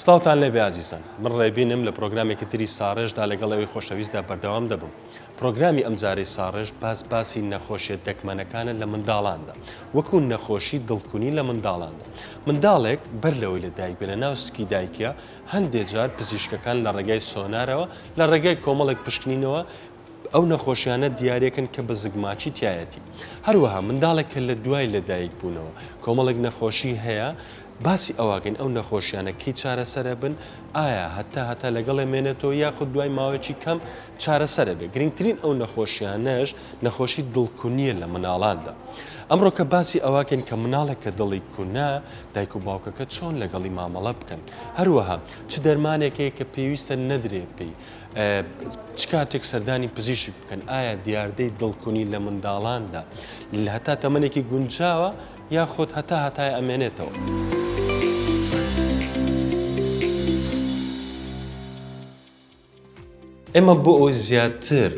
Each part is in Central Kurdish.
سڵاوتان لێبێ ئازیزان من ڕێبینم لە پرۆگرامێکی تری ساڕێژدا لەگەڵ ئەوی خۆشەویستدا بەردەوام دەبم پرۆگرامی ئەمجارەی ساڕێژ باس باسی نەخۆشیە دەگمەنەکانە لە منداڵاندا وەکو نەخۆشی دڵکونی لە منداڵاندا منداڵێک بەر لەوەی لە دایک بێ لە ناو سکی دایکیا هەندێ جار پزیشکەکان لە ڕێگای سۆنارەوە لە ڕێگای کۆمەڵێک پشکنینەوە ئەو نەخۆشیانە دیارەکەن کە بە زگماکی تایەتی. هەروەها منداڵێک کە لە دوای لە دایک بوونەوە کۆمەڵێک نەخۆشی هەیە باسی ئەوەکەین ئەو نەخۆشیانە کەی چارەسەرە بن ئایا هەتا هەتا لەگەڵێ مێنێتەوە یاخود دوای ماوەیەکی کەم چارەسەرە بێ گرنگترین ئەو نەخۆشیانەش نەخۆشی دڵکونیە لە مناڵاندا. ئەمڕۆ کە باسی ئەوەکەین کە مناڵێک کە دڵی کونە دایک و باوکەکە چۆن لەگەڵی مامەڵە بکەن هەروەها چ دەرمانێک هەیە کە پێویستە نەدرێ پێی چ کاتێک سەردانی پزیشک بکەن؟ ئایا دیاردەی دڵکونی لە منداڵاندا لە هەتا تەمەنێکی گونجاوە یاخود هەتا هەتایە ئەمێنێتەوە؟ ئێمە بۆ ئەوەی زیاتر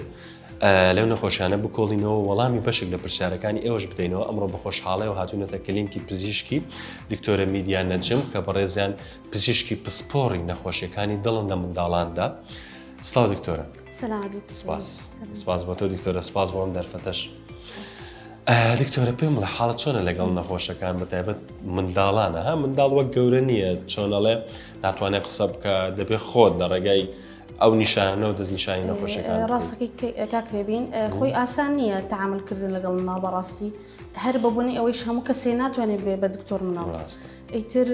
لەو نەخۆشیانە بکۆڵینەوە وەڵامی بەشێک لە پرسیارەکانی ئێوەش بدەینەوە ئەمڕۆ بە خۆشحاڵەوە هاتوونەتە کلینکی پزیشکی دکتۆرە میدیا نەجم کە بەڕێزیان پزیشکی پسپۆڕی نەخۆشیەکانی دڵن لە منداڵاندا. سڵاو دکتۆرە. سپاس سپاس بۆ تۆ دکتۆرە سپاس بۆ ئەم دەرفەتەش. دکتۆرە پێم بڵێ حاڵت چۆنە لەگەڵ نەخۆشەکان بە تایبەت منداڵانە ها منداڵ وەک گەورە نییە چۆنەڵێ ناتوانێت قسە بکە دەبێ خۆت لە ڕێگای ئەو نیشانەوە دەستنیشانی نەخۆشەکان ڕاستەکەی کاک رێبین خۆی ئاسان نییە تەعاملکردن لەگەڵ مناڵ بەڕاستی هەر بە بۆنەی ئەوەیش هەموو کەسێ ناتوانێت بێ بە دکتۆر مناڵ ڕاستە ئیتر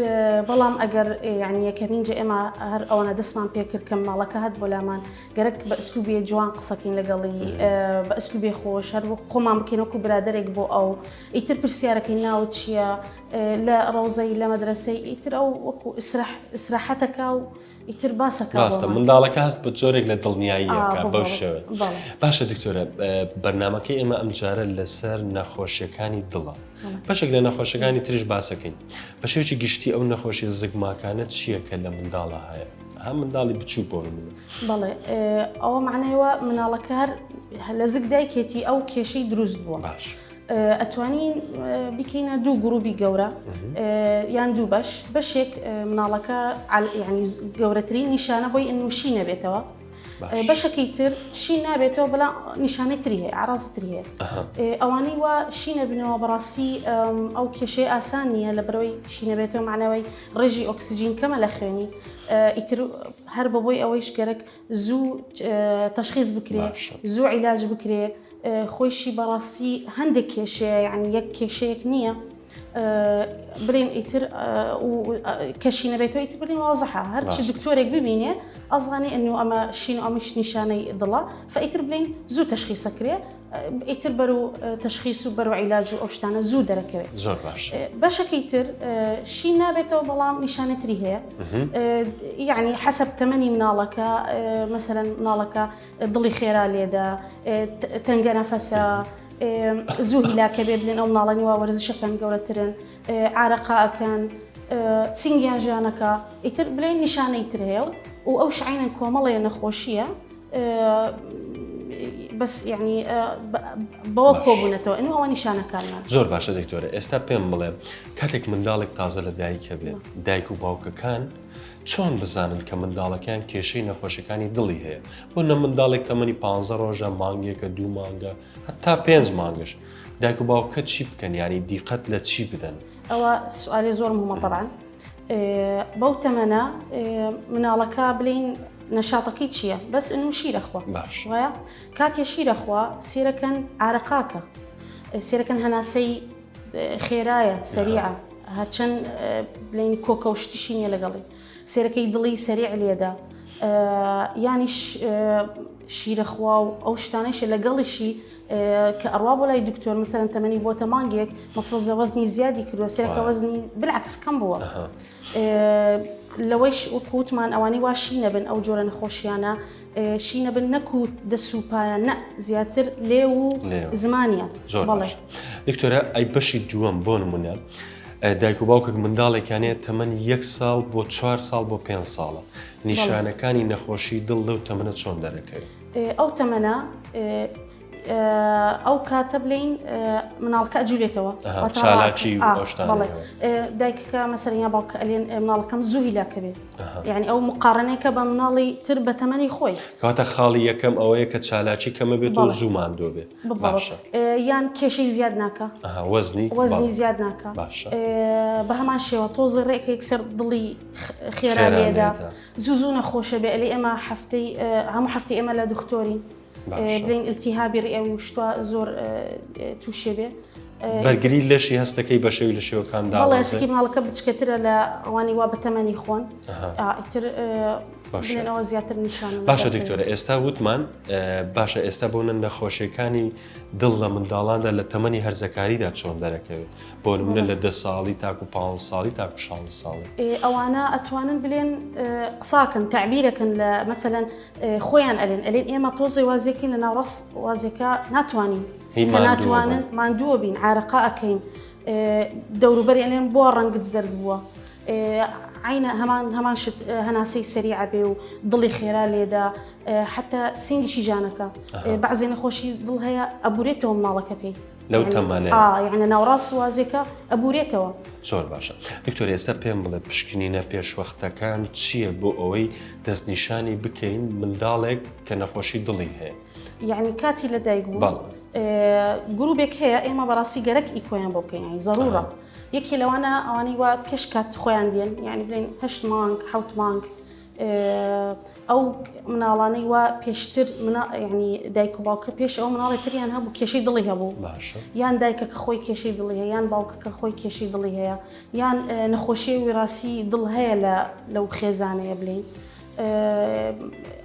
بەڵام ئەگەر یعنی یەکەمین جە ئێمە هەر ئەوەنە دەستمان پێکرد کە مناڵەکە هات بۆ لامان گەرەک بە ئسلوبێ جوان قسەکەین لەگەڵی بە ئسلوبێ خۆش هەر خۆمان بکەین وەکو برادەرێک بۆ ئەو ئیتر پرسیارەکەی ناوت چییە لە ڕەوزەی لە مەدرسەی ئیتر ئەو وەکو ئیسراحەتەکە و ئیتر باسەکە ڕاستە منداڵەکە هەست بە جۆرێک لە دڵنیاییەکە بەو شێوە باشە دکتۆرە بەرنمەکەی ئێمە ئەمجارە لەسەر نەخۆشیەکانی دڵە بەشێک لە نەخۆشەکانی تریش باسەکەین بە شێوەیەکی گشتی ئەو نەخۆشی زگماکانە چییە کە لە منداڵە هەیە هەم منداڵی بچوو بۆ نمونە بەڵێ ئەوە معنایوە مناڵەکە هەر لە زگ دایکێتی ئەو کێشەی دروست بووە باش ئەتوانین بیکەینە دوو گروپی گەورە یان دوو بەش بەشێک مناڵەکە ینی گەورەترین نیشانە بۆی ئەنوشی نەبێتەوە بەشەکەی تر شین نابێتەوە بەڵام نیشانەی تری هەیە ئارازی تری هەیە ئەوانەی وا شینە بنەوە بەڕاستی ئەو کێشەی ئاسان نییە لە بەرەوەی شینەبێتەوە معناوەی ڕێژی ئۆکسجین کەمە لە خوێنی ئیتر هەر بە بۆی ئەوەیش گەرەک زوو تەشخیص بکرێ زوو عیلاج بکرێ خۆیشی بەڕاستی هەندێک کێشەیە یعنی یەک کێشەیەک نییە بڵێن ئیتر کەشی نەبێتەوە ئیتر بڵێن وازحە هەرچی دکتۆرێک ببینێ ئەزانێ ئەنو ئەمە شین و ئەمەش نیشانەی دڵە فئیتر بڵین زوو تەشخیسە کرێ ئیتر بەر و تەشخیص و بەر و عیلاج و ئەو شتانە زوو دەرەکەوێت زۆر باش بەشەکەی تر شین نابێتەوە بەڵام نیشانەی تری هەیە یعنی حەسەب تەمەنی مناڵەکە مەسەلەن مناڵەکە دڵی خێرا لێدا تەنگە نەفەسە زوو هیلاکە بێ بلێن ئەو مناڵانی وا وەرزشەکەن گەورەترن عارەقا ئەکەن سینگیان ژانەکە ئیتر بلێن نیشانەی تر هەیە و ئەو شعینن کۆمەڵێ نەخۆشیە بەس یعنی بەوە کۆبوونەتەوە ئەنو ئەوە نیشانەکانیان زۆر باشە دکتۆرە ئێستا پێم بڵێ کاتێک منداڵێک تازە لە دایکە بێت دایک و باوکەکان چۆن بزانن کە منداڵەکەیان کێشەی نەخۆشیەکانی دڵی هەیە بۆ نە منداڵێک تەمەنی پ ڕۆژە مانگێکە دوو مانگە هەتا پێنج مانگش دایک و باوکە چی بکەن ینی دیقەت لە چی بدەن ئەوە سوالی زۆر مهمە طبعا بەو تەمەنە مناڵەکە بلین نەشاتەکەی چییە بەس ئەنو شیرەخوا باش وایە کاتێ شیرەخوا سێرەکەن ئارەقاکە سێرەکەن هەناسەی خێرایە سەریعە هەرچەند بلین کۆکە و شتیشی نییە لەگەڵی سێرەکەی دڵی سەریع لێدا یانیش شیرەخوا و ئەو شتانەیشە لەگەڵیشی کە ئەڕوا بۆ لای دکتۆر مەسەلەن تەمەنی بۆتە مانگێک مەفرۆزە وەزنی زیادی کردووە سێرەکە وەزنی بالعکس کەم بووە لەوەیش وەکوتمان ئەوانەی وا شی نەبن ئەو جۆرە نەخۆشیانە شی نەبن نەکو دەس و پایان نە زیاتر لێو و زمانیان زۆر بەڵێ دکتۆرە ئەی بەشی دووەم بۆ نمونە دایک و باوکێک منداڵێکیان هەیە تەمەنی یەک ساڵ بۆ چوار ساڵ بۆ پێنج ساڵە نیشانەکانی نەخۆشی دڵ لەو تەمەنە چۆن دەرەکەوێت؟ ئەو تەمەنە. ئەو کاتە بلین مناڵکە ئەجولێتەوە چالاکی دایکەکە مەسەریا باوکە ئەلێن مناڵەکەم زوو هیلاکە بێ یعنی ئەو مقارنەیەکە بە مناڵی تر بە تەمەنی خۆی. کەواتە خاڵی یەکەم ئەوەیە کە چالاکی کەمە بێت و زوو ماندوو بێت. باشە. یان کێشەی زیاد ناکا. وەزنی وەزنی زیاد ناکا. باشە. بە هەمان شێوە تۆزێ ڕێکە یەکسەر دڵی خێرا لێدا. زوو زوو نەخۆشە بێ ئەلێ ئێمە هەفتەی هەموو هەفتەی ئێمە لە دکتۆرین. بلین التهابی ڕئەوی و شتوا زۆر تووشێ بێ. بەرگری لەشی هەستەکەی بە شێوی لە شێوەکان داڵێ سکی ماڵەکە بچکەترە لە ئەوانی وا بەتەمەنی خۆن ئیتر باشەوە زیاتر نیشان باشە دکتۆرە ئێستا وتمان باشە ئێستا بۆ نە نەخۆشیەکانی دڵ لە منداڵاندا لە تەمەنی هەرزەکاریدا چۆن دەرەکەوێت بۆ نمونە لە دە ساڵی تاکو پ ساڵی تاکو 16 ساڵی ئەوانە ئەتوانن بلێن قساکەن تعبیرەکەن لە مەثلەن خۆیان ئەلێن ئەلێن ئێمە تۆزێ وازێکین لە ناوڕاست وازێکە ناتوانین کە ناتوانن ماندووە بین عارەقا ئەکەین دەوروبەری ئەلێن بۆ ڕەنگت زەرد بووە عینە هەمان هەمان شت هەناسەی سەریعە بێ و دڵی خێرا لێدا حتا سینگیشی ژانەکە بەعزێ نەخۆشی دڵ هەیە ئەبورێتەوە مناڵەکە پێی لەو تەمەنە یعنی ناوڕاست وازێکە ئەبورێتەوە. زۆر باشە دکتۆر ئێستا پێم بڵێ پشکنینە پێشوەختەکان چییە بۆ ئەوەی دەستنیشانی بکەین منداڵێک کە نەخۆشی دڵی هەیە؟ یعنی کاتی لە دایک بوو گروبێک هەیە ئێمە بەڕاستی گەرەک ئیکۆیان بۆ بکەین یعنی زەرورە یەکێ لەوانە ئەوانەی وا پێش کات خۆیان دێن یعنی بڵێن هەشت مانگ حەوت مانگ ئەو مناڵانەی وا پێشتر ینی دایک و باوکە پێش ئەو مناڵی تریان هەبوو کێشەی دڵی هەبوو یان دایکەکە خۆی کێشەی دڵی هەیە یان باوکەکە خۆی کێشەی دڵی هەیە یان نەخۆشی ویراسی دڵ هەیە لە لەو خێزانەیە بلین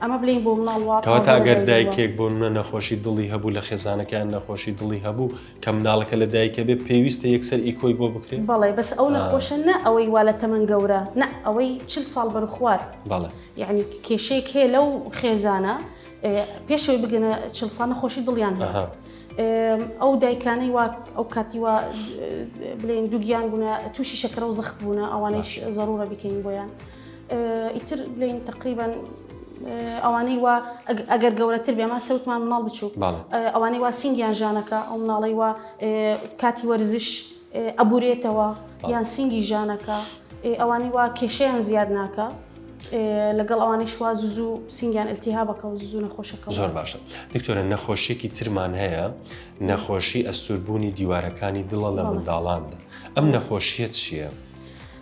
ئەمە بلین بۆ مناڵ وا کەواتە ئەگەر دایکێک بۆ منە نەخۆشی دڵی هەبوو لە خێزانەکەیان نەخۆشی دڵی هەبوو کە مناڵەکە لە دایکە بێ پێویستە یەکسەر ئیکۆی بۆ بکرێت؟ بەڵێ بەس ئەو نەخۆشە نە ئەوەی وا لە تەمەن گەورە نە ئەوەی چل ساڵ بەرو خوار بەڵێ یعنی کێشەیەک هەیە لەو خێزانە پێشەوەی بگەنە چل ساڵ نەخۆشی دڵیان هەیە ئەو دایکانەی وا ئەو کاتی وا بلێن دووگیان بوونە تووشی شەکرە و زەخت بوونە ئەوانەیش زەرورە بیکەین بۆیان. ئیتر بلین تقریبا ئەوانەی وا ئەگەر گەورەتر بێ ما سەوتمان مناڵ بچوو ئەوانەی وا سینگیان ژانەکە ئەو مناڵەی وا کاتی وەرزش ئەبورێتەوە یان سینگی ژانەکە ئەوانەی وا کێشەیان زیاد ناکە لەگەڵ ئەوانەی شوا زوو سینگیان التهابەکە و زوو نەخۆشەکە زۆر باشە دکتۆرە نەخۆشیێکی ترمان هەیە نەخۆشی ئەستوربوونی دیوارەکانی دڵە لە منداڵاندا ئەم نەخۆشیە چییە؟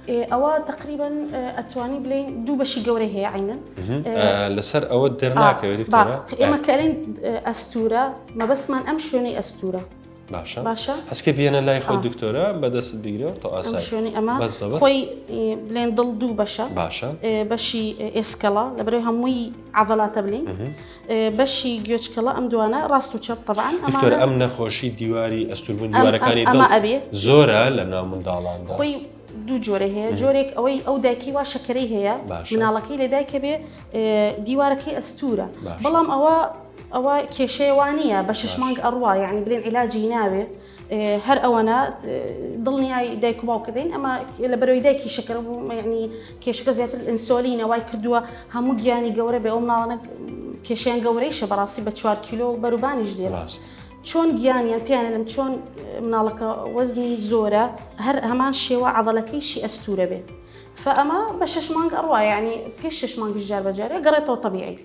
ئەوە تقریبا ئەتوانی بلین دوو بەشی گەورەی هەیە عینەن لەسەر ئەوە دەرناکەوێت ئێمە کەلین ئەستورە مەبەستمان ئەم شوێنەی ئەستورە باشە باشە هەسکە بێنە لای خۆ دکتۆرە بەدەست بگرەوە تۆ ئاسای شوێنی ئەمە خۆی بلێن دڵ دوو بەشە باشە بەشی ئێسکەڵە لە بەرەی هەمووی عضلاتە بلین بەشی گوێچکەڵە ئەم دوانە ڕاست و چەپ تەبعەن دکتۆر ئەم نەخۆشی دیواری ئەستوربوون دیوارەکانی دڵ ئەبێ زۆرە لە ناو منداڵان خۆی دوو جۆرە هەیە جۆرێک ئەوەی ئەو دایکی وا شەکرەی هەیە مناڵەکەی لە دایکە بێ دیوارەکەی ئەستورە بەڵام ئەوە ئەوە کێشەیە وانە بە شش مانگ ئەڕوا یعنی بلێن عیلاجی ناوێ هەر ئەوەنە دڵنیای دایک و باوکە دەین ئەمە لە بەرەوەی دایکی شەکرە بوو یعنی کێشەکە زیاتر ئینسۆلینە وای کردووە هەموو گیانی گەورە بێ ئەو مناڵانە کێشیان گەورەیشە بەڕاستی بە چوار کیلۆ بەروبانیش دێ ڕاست چۆن گیانیان پیانەلم چۆن مناڵەکە وەزنی زۆرە هەر هەمان شێوە عەضەلەکەیشی ئەستورە بێ فئەمە بە شش مانگ ئەڕوا یعنی پێش شش مانگیش جار بەجارێ گەڕێتەوە تەبیعی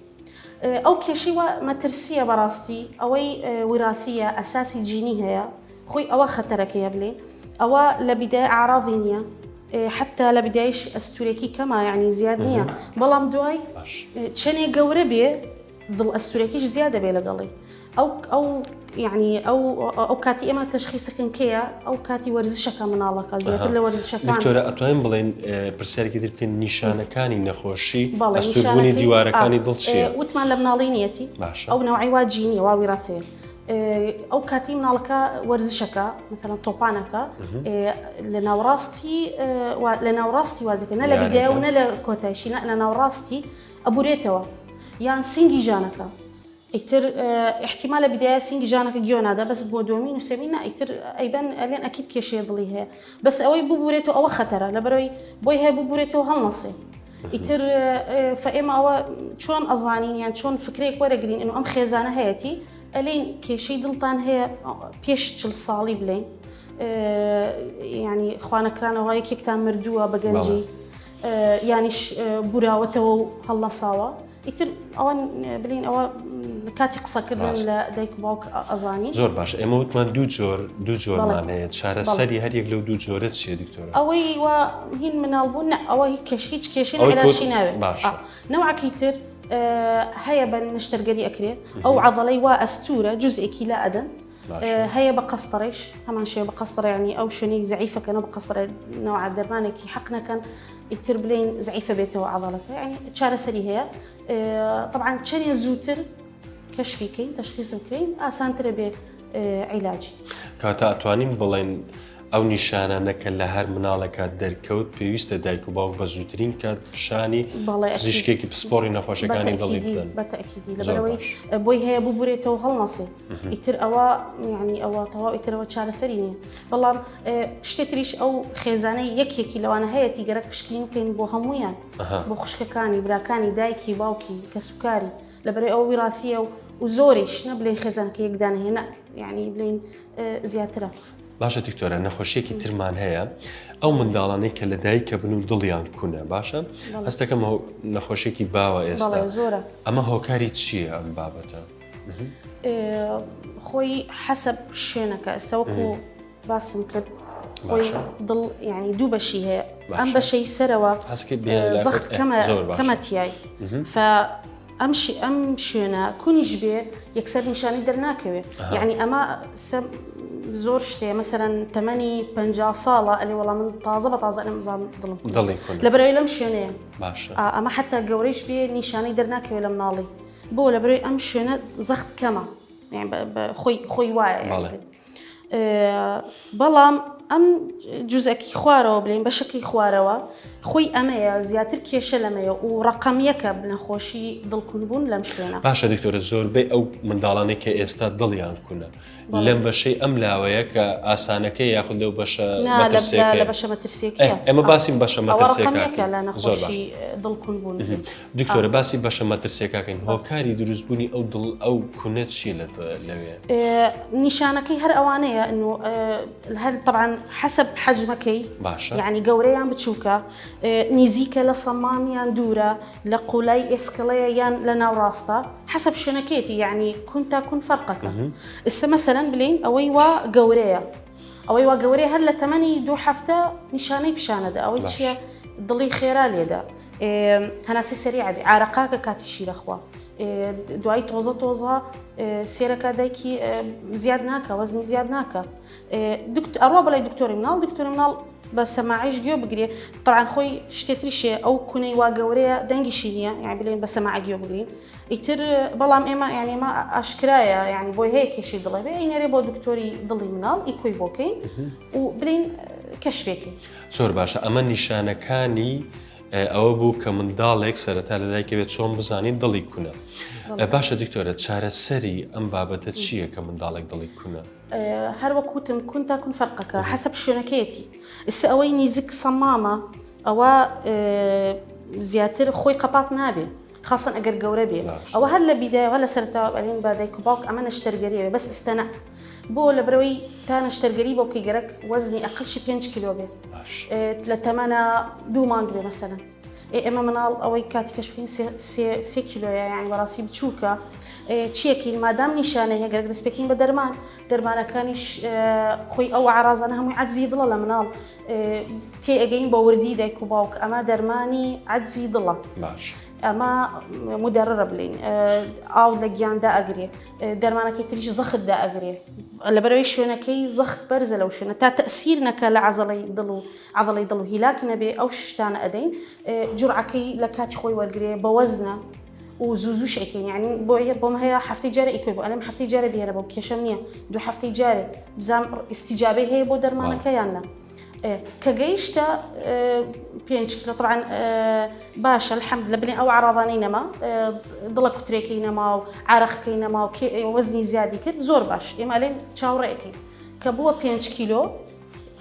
ئەو کێشەی وا مەترسیە بەڕاستی ئەوەی وراثیە ئەساسی جینی هەیە خۆی ئەوە خەتەرەکەیە بلێ ئەوە لە بیدای ئاراضی نییە حتا لە بدایش ئەستورێکی کەمە یعنی زیاد نییە بەڵام دوای چەنێ گەورە بێ دڵ ئەستورێکیش زیادە بێ لەگەڵی ئەو ئەو یعنی ئەو ئەو کاتی ئێمە تەشخیسەکەن کێیە ئەو کاتی وەرزشەکە مناڵەکە زیاتر لە وەرزشەکان دکتۆرە ئەتوانین بڵێن پرسیارێکی تر بکەین نیشانەکانی نەخۆشی ئەستوربوونی دیوارەکانی دڵ چییە؟ وتمان لە مناڵی نیەتی باشە ئەو نەوعی وا جینیە وا ویراثەیە ئەو کاتی مناڵەکە وەرزشەکە مثلا تۆپانەکە لە ناوڕاستی لە ناوڕاستی وازەکە نە لە بیدایە و نە لە کۆتایشی نە لە ناوڕاستی ئەبورێتەوە یان سینگی ژانەکە ئیتر ئیحتیمالە بدایە سینگی ژانەکە گیۆ نادا بەس بۆ دووەمین و سێمین نا ئیتر ئەیبەن ئەلێن ئەکید کێشەیە دڵی هەیە بەس ئەوەی ببورێتەوە ئەوە خەتەرە لەبەرەوەی بۆی هەیە ببورێتەوە هەڵنەسێ ئیتر فئێمە ئەوە چۆن ئەزانین یان چۆن فکرێک وەرەگرین ئەنو ئەم خێزانە هەیەتی. ئەلین کێشەی دڵتان هەیە پێش 40 ساڵی بلین ینی خوانەکرانەوە یەکێکتان مردووە بە گەنجی یانیش بوراوەتەوە و هەڵنەساوە ئیتر ئەوە بلین ئەوە کاتی قسەکردن لە دایک و باوک ئەزانی زۆر باش ئێمە وتمان دوو جۆر دوو جۆرمان هەیە چارەسەری هەر یەک لەو دوو جۆرە چییە دکتۆرە ئەوەی وا هین مناڵ بوو نە ئەوە هیچ کێش هیچ کێشەی علاجی ناوێت باش نەوعەکی تر هەیە بە نەشتەرگەری ئەکرێ ئەو عەضەڵەی وا ئەستورە جزئێکی لا ئەدەن هەیە بە قەستەڕیش هەمان شێوە بە قەستەڕ ینی ئەو شوێنەی زەعیفەکەنەوە بە قەستەڕ نەوە دەرمانێکی حەق نەکەن ئیتر بلین زەعیفە بێتەوە عەضەڵەکە ینی چارەسەری هەیە طبعا چەنێ زووتر کەشفی کەین تەشخیص بکەین ئاسانترە بێ عیلاجی. کاتە ئەتوانین بڵێن ئەو نیشانانە کە لە هەر مناڵێکا دەرکەوت پێویستە دایک و باوک بە زووترین کات پیشانی پزیشکێکی پسپۆڕی نەخۆشەکانی دڵی بدەن. بە تەئکیدی لەبەرئەوەی بۆی هەیە ببورێتەوە هەڵنەسێ ئیتر ئەوە یعنی ئەوە تەواو ئیترەوە چارەسەری نییە بەڵام شتێ تریش ئەو خێزانەی یەکێکی لەوانە هەیەتی گەرەک پشکنین بکەین بۆ هەمویان بۆ خوشکەکانی براکانی دایکی باوکی کەسوکاری لەبەرئەوەی ئەوە ویڕاثیە و زۆریش نە بلێن خێزانەکە یەک دانە هەیە نە یعنی بلێن زیاترە. باشە دکتۆرە نەخۆشیەکی ترمان هەیە ئەو منداڵانەی کە لە دایکە بن و دڵیان کونە باشە هەستەکەم نەخۆشیێکی باوە ئێستا زۆرە ئەمە هۆکاری چییە ئەم بابەتە؟ خۆی حەسەب شوێنەکە ئێستا وەکو باسم کرد خۆی دڵ یعنی دوو بەشی هەیە ئەم بەشەی سەرەوە زەخت کەمە کەمە تای ف ئەم ئەم شوێنە کونیش بێ یەکسەر نیشانی دەرناکەوێ یعنی ئەمە زۆر شتێ مەسەرەن تەمەنی پ ساڵە ئەلێ وەڵام من تازە بە تازە ئەم زان دڵم دڵی لەبەرەوەی لەم شوێنەیە باشە ئەمە حتا گەورەیش بێ نیشانەی دەرناکەوێ لە مناڵی بۆ لەبەرەوەی ئەم شوێنە زەخت کەمە خۆی خۆی وایە بەڵام ئەم جوزەکی خوارەوە بلین بەشەکەی خوارەوە خۆی ئەمەیە زیاتر کێشە لەمەیە و ڕقم یەکە نەخۆشی دڵکون بوون لەم شوێنە. باشە دکتۆرە زۆربەی ئەو منداڵانەی کە ئێستا دڵیان کونە لەم بەشەی ئەم لاوەیە کە ئاسانەکەی یاخود لەو بەشە لە بەشە مەترسیەکە ئێمە باسی بەشە مەترسیەکە لە نەخۆشی دڵکون بوون دکتۆرە باسی بەشە مەترسیەکەکەین هۆکاری دروستبوونی ئەو دڵ ئەو کونە چیە لە لەوێ؟ نیشانەکەی هەر ئەوانەیە انه هەر طبعا حسب حجمەکەی باشە یعنی گەورە یان بچووکە نیزیکە لە سەمام یان دوورە لە قولای ئێسکڵەیە یان لە ناوڕاستە حسب شوێنەکەیەتی یعنی کون تا کون فەرقەکە ئستا مەسەلەن بلین ئەوەی وا گەورەیە ئەوەی وا گەورەیە هەر لە تەمەنی دوو هەفتە نیشانەی پیشانەدا ئەوەی چییە دڵی خێرا لێدا هەناسەی سەریع بێ عارەقاکە کاتی شیرەخوا دوایی تۆزە تۆزە سێرەکە دایکی زیاد ناکە وەزنی زیاد ناکە ئەڕوا بڵێ دکتۆری مناڵ دکتۆری مناڵ بە سەماعیش گوێ بگرێ تاوان خۆی شتێتریشێ ئەو کونەی وا گەورەیە دەنگیشی نییە یان بلێن بە سەماع گوێ بگرین ئیتر بەڵام ئێمە یعنی ئێمە ئاشکرایە یعنی بۆی هەیە کێشی دڵێ بێ ئەینەرێ بۆ دکتۆری دڵی مناڵ ئیکۆی بۆکەین و بلین کەشفێکی زۆر باشە ئەمە نیشانەکانی ئەوە بوو کە منداڵێک سەرەتا لە دایکە بێت چۆن بزانین دڵی کونە باشە دکتۆرە چارەسەری ئەم بابەتە چییە کە منداڵێک دڵی کونە؟ هەر وەک وتم کون تا کون فەرقەکە حەسەب شوێنەکەیەتی ئستا ئەوەی نیزک سەمامە ئەوە زیاتر خۆی قەپات نابێ خاصن ئەگەر گەورە بێ ئەوە هەر لە بیدایەوە لە سەرتاوە ئەلین بە دایک و باوک ئەمە نەشتەرگەریە بەس ئستەنە بۆ لەبەرەوەی تا نەشتەرگەری بۆ بکەی گەرەک وەزنی ئەقلشی 5 کیلۆ بێ لە تەمەنە دوو مانگ بێ مەسەلەن ئێمە مناڵ ئەوەی کاتی کەشفین سێ کیلۆیە یانی بەڕاستی بچووکە چیەکەین مادام نیشانە هەیە گەرەک دەست پێکەین بە دەرمان دەرمانەکانیش خۆی ئەو عرازانە هەمووی عەجزی دڵە لە مناڵ تێ ئەگەین بە وردی دایک و باوک ئەمە دەرمانی عەجزی دڵە باش ئەمە مدەڕرە بلین ئاو لە گیاندا ئەگرێ دەرمانەکەی تریش زەخت دائەگرێ لەبەرەوەی شوێنەکەی زەخت بەرزە لەو شوێنە تا تەسیر نەکە لە عەزەڵەی دڵ و عەضەڵەی دڵ و هیلاک نەبێ ئەو شتانە ئەدەین جورعەکەی لە کاتی خۆی وەرگێ بە وەزنە و زوو زووش ئەیکەین یعنی بۆ بۆم هەیە هەفتەی جارێ ئیکۆی بۆ ئەلێم هەفتەی جارێ بهێنە بۆ کێشەم نییە دوو هەفتەی جارێ بزانم ئیستیجابەی هەیە بۆ دەرمانەکە یان نا کە گەیشتە پێنج کیلۆ طبعا باشە الحمد لە بنێ ئەو عراضانەی نەما دڵە کوترێکەی نەما و عرەقەکەی نەما و وەزنی زیادی کرد زۆر باش ئێمە ئەلێن چاوەڕێ ئەکەین کە بووە پێنج کیلۆ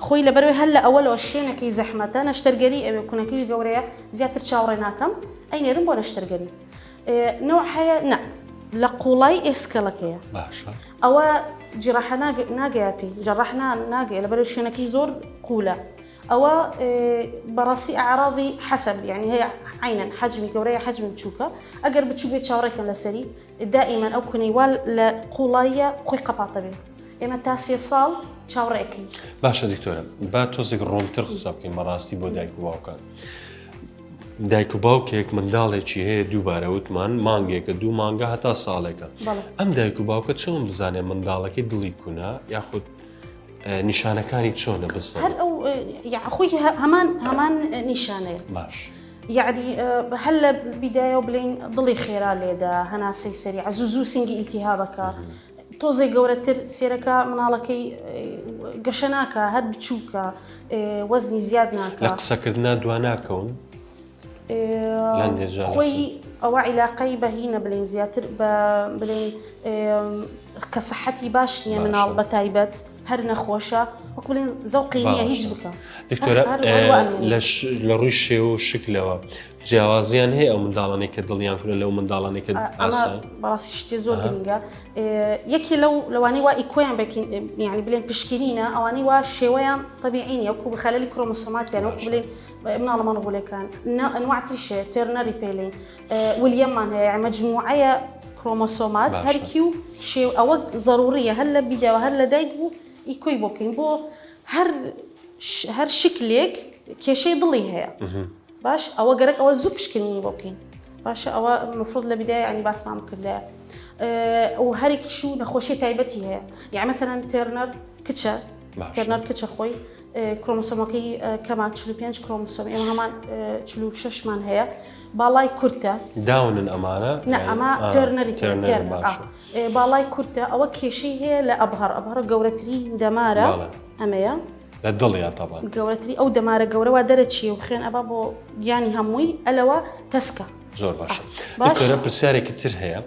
خۆی لەبەرەوەی هەر لە ئەوەلەوە شوێنەکەی زەحمەتە نەشتەرگەری ئەوێ کونەکەیش گەورەیە زیاتر چاوەڕێ ناکەم ئەینێرم بۆ نەشتەرگەری نەوع هەیە نا. لە قوڵای ئێسکەڵەکەیە. باشە. ئەوە جیڕاحە ناگەیە پێی، جەڕاح ناگەیە لەبەرئەوەی شوێنەکەی زۆر قوولە. ئەوە بەڕاستی ئەعراضی حەسەب یعنی هەیە عینەن حەجمی گەورەیە حەجمی بچووکە ئەگەر بچووک بێت چاوەڕێکەن لەسەری دائیمەن ئەو کونەی وا لە قوڵاییە خۆی قەپاتە بێ ئێمە تا سێ ساڵ چاوەڕێکەین. باشە دکتۆرە با تۆزێک ڕوونتر قسە بکەین بەڕاستی بۆ دایک و باوکان. دایک و باوکێک منداڵێکی هەیە دووبارە وتمان مانگێکە دوو مانگە هەتا ساڵێکە ئەم دایک و باوکە چۆن بزانێ منداڵەکەی دڵی کونە یاخود نیشانەکانی چۆنە بزانێ؟ هەر ئەو خۆی هەمان هەمان نیشانەیە باش یعنی هەر لە بیدایەوە بلین دڵی خێرا لێدا هەناسەی سەری زوو زوو سنگی ئیلتیهابەکە تۆزێ گەورەتر سێرەکە مناڵەکەی گەشە ناکە هەر بچووکە وەزنی زیاد ناکە لە قسەکردنا دوا ناکەون خۆی ئەوە عیلاقەی بە هینە بلین زیاتر بە بلین کە سەحەتی باش نییە مناڵ بە تایبەت هەر نەخۆشە وەک بلین زەوقی نییە هیچ بکە دکتۆرە لە ڕووی شێوە و شکلەوە جیاوازیان هەیە ئەو منداڵانەی کە دڵیان کونە لەو منداڵانەی کە ئاسان بەڕاستی شتێ زۆر گرنگە یەکێ لەو لەوانەی وا ئیکۆیان بەکین یعنی بلێن پشکینینە ئەوانەی وا شێوەیان طبیعی نیە وەکو خەلەلی کرۆمۆسۆماتیان وەکو بلێن مناڵە مەنغولەکان ئەنواع تریش هەیە تێرنەری پێلین ولیەممان هەیە مەجموعەیە کرۆمۆسۆمات هەرکی و شێو ئەوە زەروریە هەر لە بیداوە هەر لە دایک بوو ئیکۆی بۆ بکەین بۆ هەر هەر شکلێک کێشەی دڵی هەیە باش ئەوە گەرەک ئەوە زوو پشکنینی بۆ بکەین باشە ئەوە مفروض لە بداية ینی باسمان بکردایە و هەرێکیش و نەخۆشی تایبەتی هەیە یعنی مثلا تێرنەر کچە تێرنەر کچە خۆی کرۆمۆسۆمەکەی کەمە 45 کرۆمۆسۆم ئێمە هەمان 46 مان هەیە باڵای کورتە داونن ئەمانە نە ئەمە تێرنەری باڵای کورتە ئەوە کێشەی هەیە لە ئەبهەر ئەبهەر گەورەترین دەمارە ئەمەیە لە دڵیا تەبان گەورەتری ئەو دەمارە گەورەوە دەرەچیە و خوێن ئەبا بۆ گیانی هەمووی ئەلەوە تەسکە زۆر باشە دکتۆرە پرسیارێکی تر هەیە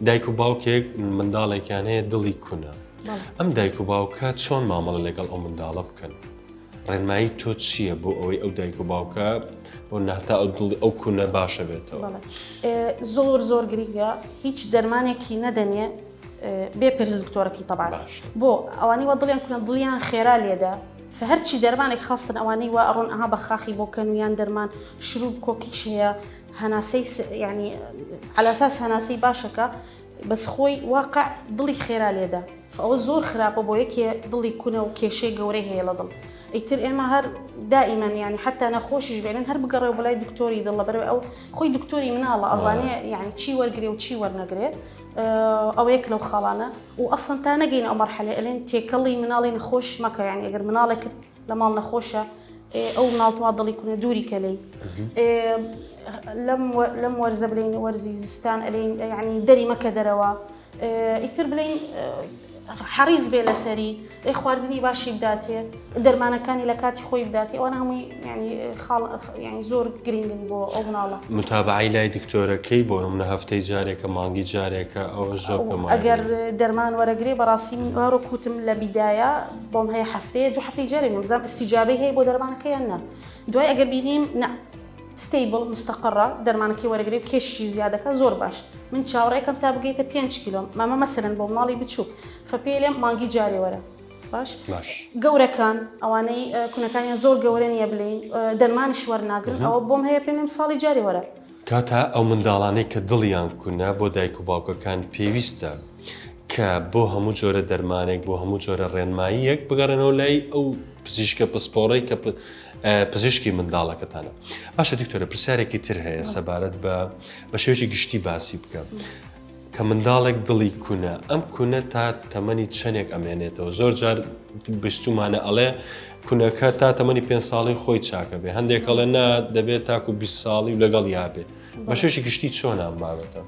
دایک و باوکێک منداڵێکیان هەیە دڵی کونە ئەم دایک و باوکە چۆن مامەڵە لەگەڵ ئەو منداڵە بکەن؟ ڕێنمایی تۆ چییە بۆ ئەوەی ئەو دایک و باوکە بۆ ناتا ئەو دڵی ئەو کونە باشە بێتەوە؟ زۆر زۆر گرنگە هیچ دەرمانێکی نەدەنێ بێ پرس دکتۆرەکەی تەبان بۆ ئەوانی وە دڵیان کونە دڵیان خێرا لێدا فهەرچی دەرمانێک خاستن ئەوانەی وا ئەڕۆن ئەها بە خاخی بۆ کەن و یان دەرمان شروب کۆکیش هەیە هەناسەی ینی علاساس هەناسەی باشەکە بەس خۆی واقع دڵی خێرا لێدا ئەوە زۆر خراپە بۆ یەکێ دڵی کونە و کێشەی گەورەی هەیە لە دڵ ئیتر ئێمە هەر دائیمەن یعنی حتا نەخۆشیش بێنن هەر بگەڕێ بەلای دکتۆری دڵ لەبەرەوەی ئەو خۆی دکتۆری مناڵە ئەزانێ یعنی چی وەرگێ و چی وەرنەگرێ ئەوە یەک لەو خاڵانە و ئەسڵەن تا نەگەین ئەو مەرحەلەی ئەلێن تێکەڵی مناڵی نەخۆش مەکە یعنی ئەگەر مناڵێکت لە ماڵ نەخۆشە ئەو مناڵ توا دڵی کونە دووری کە لێی لەم لەم وەرزە بلین وەرزی زستان ئەلین یعنی دەری مەکە دەرەوە ئیتر بلین حەریز بێ لەسەری ئەی خواردنی باشی بداتێ دەرمانەکانی لە کاتی خۆی بداتێ ئەوانە هەمووی ینی خاڵ ینی زۆر گرنگن بۆ ئەو مناڵە. متابعەی لای دکتۆرەکەی بۆ نمونە هەفتەی جارێکە مانگی جارێکە ئەوە زۆر پێم وایە ئەگەر دەرمان وەرەگرێ بەڕاستی من وەک وتم لە بیدایە بۆم هەیە هەفتەیە دوو هەفتەی جارێ بینم بزانم ئیستیجابەی هەیە بۆ دەرمانەکە یان نا دوای ئەگەر بینیم نا stable مستەقڕە دەرمانەکەی وەرەگرێ و کێشی زیادەکە زۆر باش من چاوەڕێکەم تا بگەیتە پێنج کیلۆ مامە مەسەلەن بۆ مناڵی بچووک فەپێی لێم مانگی جارێ وەرە باش باش گەورەکان ئەوانەی کونەکانیان زۆر گەورە نییە بلین دەرمانیش وەرناگرن ئەوە بۆم هەیە پێم لێم ساڵی جارێ وەرە. کاتا ئەو منداڵانەی کە دڵیان کونە بۆ دایک و باوکەکان پێویستە کە بۆ هەموو جۆرە دەرمانێک بۆ هەموو جۆرە ڕێنماییەک بگەڕێنەوە لای ئەو پزیشکە پسپۆڕەی کە پزیشکی منداڵەکەتانە. باشە دکتۆرە پرسیارێکی تر هەیە سەبارەت بە بە شێوەیەکی گشتی باسی بکە کە منداڵێک دڵی کونە ئەم کونە تا تەمەنی چەندێک ئەمێنێتەوە زۆر جار بستومانە ئەڵێ کونەکە تا تەمەنی پێ ساڵی خۆی چاکە بێ هەندێک ئەڵێ نا دەبێت تاکو 20 ساڵی و لەگەڵ یابێ بە شێوەیەکی گشتی چۆن ئەم بابەتە؟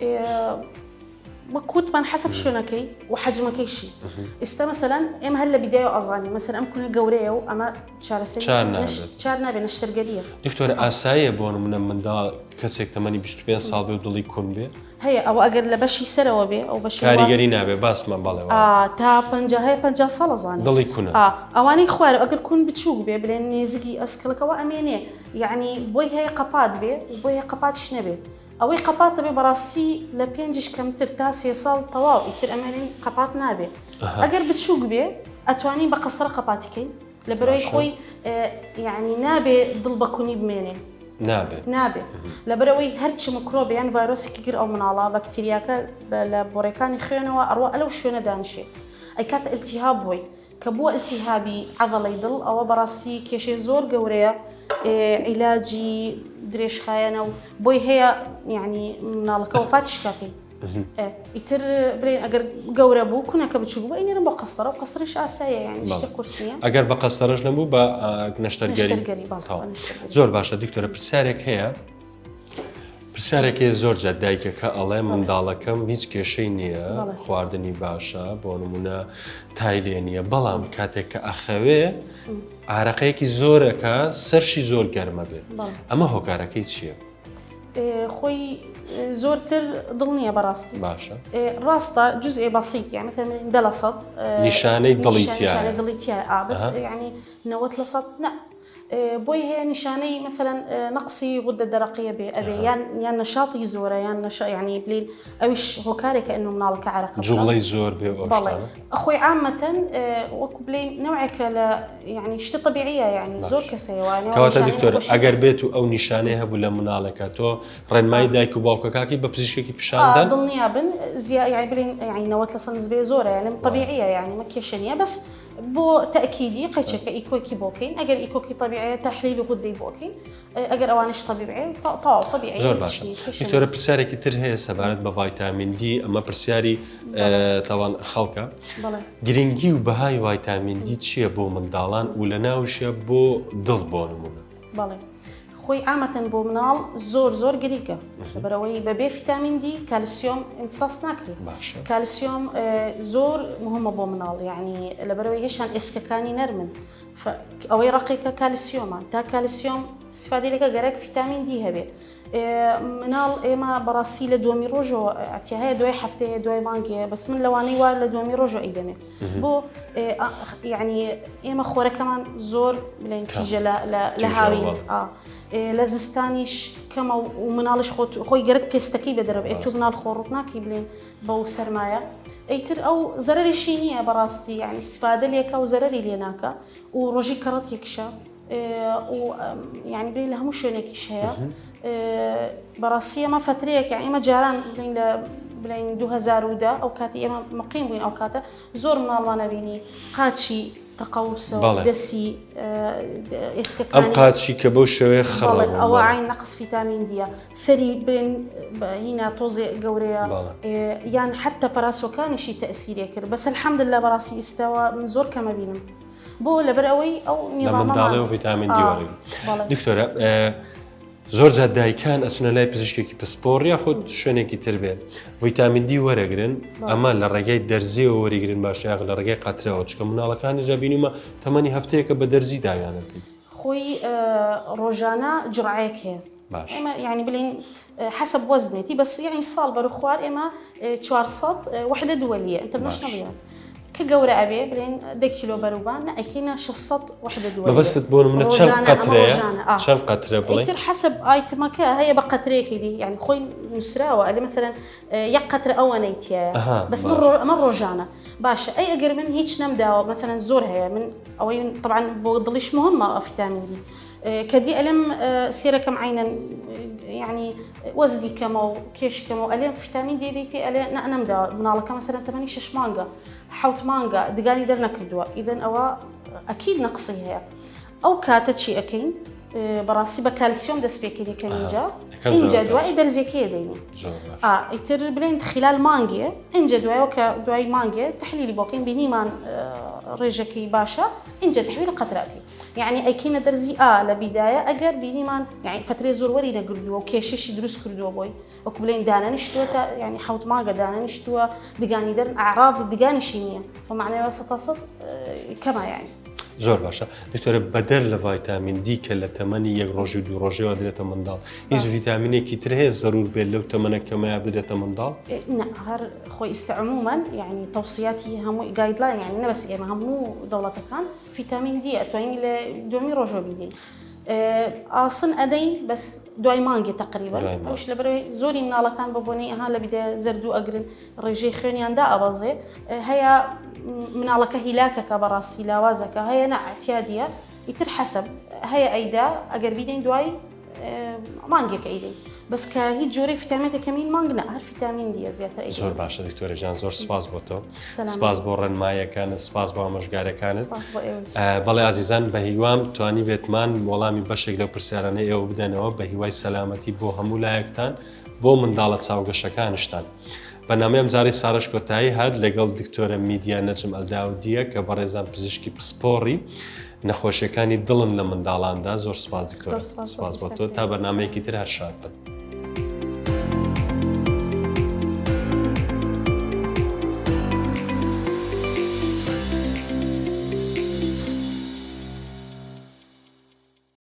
وەک وتمان حەسەب شوێنەکەی و حەجمەکەیشی ئیستا مەسەلەن ئێمە هەر لە بیدایە ئەزانی مەسەلەن ئەم کونە گەورەیە و ئەمە چارەسەری چار نابێت. چار نابێت نەشتەرگەریە. دکتۆر ئاساییە بۆ نمونە منداڵ کەسێک تەمەنی 25 ساڵ بێ و دڵی کون بێ؟ هەیە ئەوە ئەگەر لە بەشی سەرەوە بێ ئەو بەشی کاریگەری نابێ باسمان بەڵێ وایە. تا 50 هەیە 50 ساڵ ئەزانێ دڵی کونە. ئا ئەوانەی خوارەوە ئەگەر کون بچووک بێ بلێن نێزگی ئەسکەڵەکەوە ئەمێنێ یەعنی بۆی هەیە قەپات بێ و بۆی هەیە قەپاتیش نەبێ. ئەوەی قەپات دەبێ بەڕاستی لە پێنجیش کەمتر تا سێ ساڵ تەواو ئیتر ئەمەێن قەپات نابێ. ئەگەر بچووک بێ ئەتوانین بە قەسرە قەپاتی کەین لە بەرەوەی خۆی یعنی نابێ دڵ بە کونی بمێنێ. نابێ نابێ لەبەرەوەی هەرچی مکرۆب یان ڤایرۆسێکی گر ئەو مناڵە بەکتریاکە لە بۆڕەکانی خوێنەوە ئەڕوا ئەلەو شوێنە دانیشێ ئەیکاتە ئیلتیهاب بۆی کە بووە ئیلتیهابی عەضەڵەی دڵ ئەوە بەڕاستی کێشەی زۆر گەورەیە عیلاجی درێژخایەنە و بۆی هەیە یعنی مناڵەکە وەفاتیش کا پێی ئیتر بڵێن ئەگەر گەورە بوو کونەکە بچوک بوو ئەینێرم بۆ قەستەرە و قەسرش ئاساییە یعنی شتێک قورس نییە ئەگەر بە قەستەرەش نەبوو بە نەشتەرگەری زۆر باشە دکتۆرە پرسیارێک هەیە پرسیارێک هەیە زۆر جار دایکەکە ئەڵێ منداڵەکەم هیچ کێشەی نییە خواردنی باشە بۆ نمونە تای لێ نییە بەڵام کاتێک کە ئەخەوێ ئارەقەیەکی زۆرەکە سەرشی زۆر گەرمە بێ ئەمە هۆکارەکەی چییە؟ خۆی زۆرتر دڵ نییە بەڕاستی باشە ڕاستە جزئێ بەسیت یعنی دە لە سەد نیشانەی دڵی دڵی تایە بەس یعنی 90% نە بۆی هەیە نیشانەی مەسەلەن نەقسی غودە دەرەقیە بێ ئەبێ یان یان نەشاتی زۆرە یان نەشا یعنی بلین ئەویش هۆکارێکە ئەنو مناڵەکە عەرەق بکات. جوڵەی زۆر بێ و ئەو بەڵێ شتانە. خۆی عامەتەن وەکو بلین نەوعێکە لە یعنی شتە تەبیعیە یعنی زۆر باش. کەس هەیە وانە کەواتە نیشانەی دکتۆر نەخۆشی ئەگەر بێت و ئەو نیشانەی هەبوو لە مناڵێکا تۆ ڕێنمایی دایک و باوکەکەکەی بە پزیشکێکی پیشان دەن؟ دڵنیا بن زیا یعنی بلین یعنی 90% نسبەیە زۆرە یعنی تەبیعیە یعنی مە کێشە نییە بەس بۆ تەئکیدی قەیچەکە ئیکۆکی بۆ کەین ئەگەر ئیکۆکی تەبیعیە تەحلیل غودەی بۆ کەین ئەگەر ئەوانیش تەبیعی تەواو تەبیعی زۆر باشە دکتۆرە پرسیارێکی تر هەیە سەبارەت بە ڤایتامین دی ئەمە پرسیاری تاوان خەڵکە گرنگی و بەهای ڤایتامین دی چییە بۆ منداڵان و لە ناوشە بۆ دڵ بۆ نمونە بەڵێ خۆی عامەتەن بۆ مناڵ زۆر زۆر گریگە لەبەرئەوەی بەبێ فیتامین دی کالسیۆم امتصاص ناکرێت کالسیۆم زۆر مهمە بۆ مناڵ یعنی لەبەرئەوەی هێشان ئێسکەکانی نەرمن ئەوەی ڕقێکە کالسیۆمە تا کالسیۆم استفادەی لەکە گەرەک فیتامین دی هەبێ مناڵ ئێمە بەڕاستی لە دووەمی ڕۆژەوە ئەتیا هەیە دوای هەفتەیە دوای مانگەیە بەس من لەوانەی وا لە دووەمی ڕۆژەوە ئەیدەمێ بۆ یعنی ئێمە خۆرەکەمان زۆر بڵێن تیژە لە هاوین لە زستانیش کەمە و مناڵش خۆت خۆی گەرەک پێستەکەی بە دەرەوە تۆ مناڵ خۆڕوت ناکەی بلێن بەو سەرمایە ئەیتر ئەو زەرەریشی نییە بەڕاستی یعنی استفادە لێکە و زەرەری لێ ناکە و ڕۆژی کەڕەتێکشە و یعنی بلێن لە هەموو شوێنێکیش هەیە بەڕاستی ئەمە فترەیەک ئێمە جاران بلین لە بلین 2010 ئەو کاتی ئێمە مقیم بووین ئەو کاتە زۆر مناڵمان ئەبینی قاچی تەقەوسە و دەسی ئێسکەکانی ئەم قاچی کە بەو شێوەیە خڕ بەڵێ ئەوە عین نەقس فیتامین دیە سەری بێن هینا تۆزێ گەورەیە یان حتە پەراسۆکانیشی تەسیرێ کرد بەس الحمدلله بەڕاستی ئیستاوە من زۆر کەمە بینم بۆ لەبەر ئەوەی ئەو نیڕامەڵێ و ڤیتامین دی وەرەگرن دکتۆرە زۆر جار دایکان ئەچنە لای پزیشکێکی پسپۆڕ یاخود شوێنێکی تر بێ ڤیتامین دی وەرەگرن ئەمە لە ڕێگەی دەرزیەوە وەریگرن باشە یاخ لە ڕێگەی قەترەوە چکە مناڵەکانی جا بینیومە تەمەنی هەفتەیەکە بە دەرزی داویانە پێی. خۆی ڕۆژانە جرعەیەک هەیە باش. ئێمە یعنی بلین حسب وەزنێتی بەس یعنی ساڵ بەرو خوار ئێمە 400 وحدە دووەلیە international unit کە گەورە ئەبێ بلێن دە کیلۆ بەروبان نە ئەیکەینە 600 وحدە دووەلیە مەبەستت بۆ نمونە چەند قەترەیە چەند قەترە بڵێ ئیتر حسب item ەکە هەیە بە قەترەیەکی دی یعنی خۆی نووسراوە ئەلێ مەسەلەن یەک قەترە ئەوەنەی تایە بەس من ئەمە ڕۆژانە باشە ئەی ئەگەر من هیچ نەمداوە مەسەلەن زۆر هەیە من ئەوەی طبعا بۆ دڵیش مهمە فیتامین دی کە دی ئەلێم سێرەکەم عینەن یعنی وەزنی کەمە و کێشی کەمە و ئەلێم فیتامین دی دیتی ئەلێ نا نەمداوە مناڵەکە مەسەلەن تەمەنی شەش مانگە حەوت مانگە دگانی دەرنەکردووە ئیذن ئەوە ئەکید نەقسی هەیە ئەو کاتە چی ئەکەین بەڕاستی بە کالسیۆم دەست پێکەین یەکەمین جا ئینجا دوای دەرزیەکەی دەینی ئیتر بلێن خلال مانگێ ئینجا دوایەوە کە دوای مانگێ تحلیلی بۆکەین بینیمان ڕێژەکەی باشە ئینجا تحویل قەتراکەی یەعنی ئەیکەینە دەرزی ئا لە بیدایە ئەگەر بینیمان یەعنی فەترەی زۆر وەری نەگردووە و کێشەشی دروست کردووە بۆی وەکو بلێن دانەنیشتووە تا یەعنی حەوت مانگە دانەنیشتووە دگانی دەرن ئەعراضی دگانیشی نییە فمعنەوە سەتا سەد کەمە یەعنی. زۆر باشە دکتۆرە بەدەر لە ڤایتامین دی کە لە تەمەنی یەک ڕۆژی و دوو ڕۆژەوە درێتە منداڵ هیچ ڤیتامینێکی تر هەیە زەرور بێت لەو تەمەنە کەمەیە بدرێتە منداڵ؟ نا هەر خۆی ئیستا عموما یەعنی تەوسیاتی هەموو guideline یەعنی نە بەس ئێمە هەموو دەوڵەتەکان فیتامین دی ئەتوانین لە دووەمی ڕۆژەوە بیدەین. ئاسن ئەدەین بەس دوای مانگێ تەقریبەن ئەوش لەبەرەوەی زۆری مناڵەکان بە بۆنەی ئەها لە بیدە زەردوو ئەگرن ڕێژەی خوێنیان دا ئەبەزێ هەیە مناڵەکە هیلاکەکە بەڕاستی لاوازەکە هەیە نە ئەتیادیە ئیتر حەسەب هەیە ئەیدا ئەگەر بیدەین دوای مانگێک ئەیدەین بەس کە هیچ جۆرەی فیتامێتە کەمین مانگ نە هەر فیتامین دیە زیاتر ئەیدەین. زۆر باشە دکتۆرە گیان زۆر سپاس بۆ تۆ سپاس بۆ ڕێنمایەکانت سپاس بۆ ئامۆژگارەکانت بەڵێ ئازیزان بە هیوام توانی بێتمان وەڵامی بەشێک لەو پرسیارانەی ئێوە بدەنەوە بە هیوای سەلامەتی بۆ هەموو لایەکتان بۆ منداڵە چاوگەشەکانشتان. بەرنامەی ئەمجارەی سارەش کۆتایی هات لەگەڵ دکتۆرە میدیا نەجم ئەلداودیە کە بەڕێزان پزیشکی پسپۆڕی نەخۆشیەکانی دڵن لە منداڵاندا زۆر سپاس دکتۆر سپاس بۆ تۆ تا بەرنمەیەکی تر هەر شاد بن.